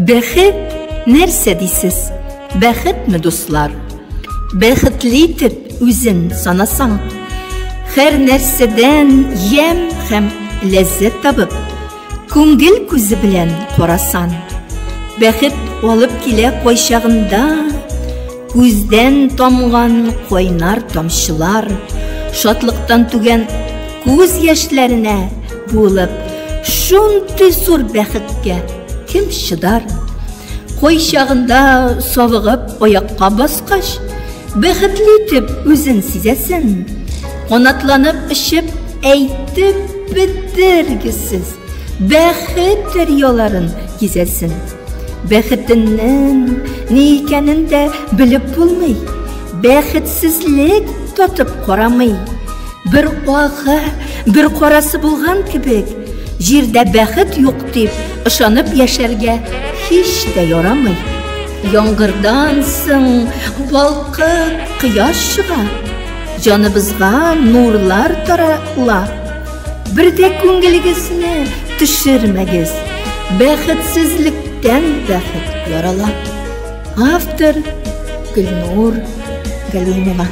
Бәхет нәрсә дисез? Бәхетме, дуслар? Бәхетле итеп үзен санасаң, һәр нәрсәдән ямь һәм ләззәт табып, күңел күзе белән карасан. Бәхет алып килә кайчагында күздән тамган кайнар тамчылар, шатлыктан түгән күз яшьләренә булып, шундый зур бәхеткә кем чыдар? Кайчагында савыгып аякка баскач, бәхетле итеп үзен сизәсен. Канатланып очып әйтеп бетергесез бәхет дәрьяларын гизәсен. Бәхетеннән ни икәнен дә белеп булмый. Бәхетсезлек татып карамый. Бер агы, бер карасы булган кебек, җирдә бәхет юк дип ышанып яшәргә һич тә ярамый. Яңгырдан соң балкып кояш чыга, җаныбызга нурлар тарала. Бер дә күңелегезне төшермәгез, бәхетсезлектән бәхет ярала. Автор Гөлнур Галимова.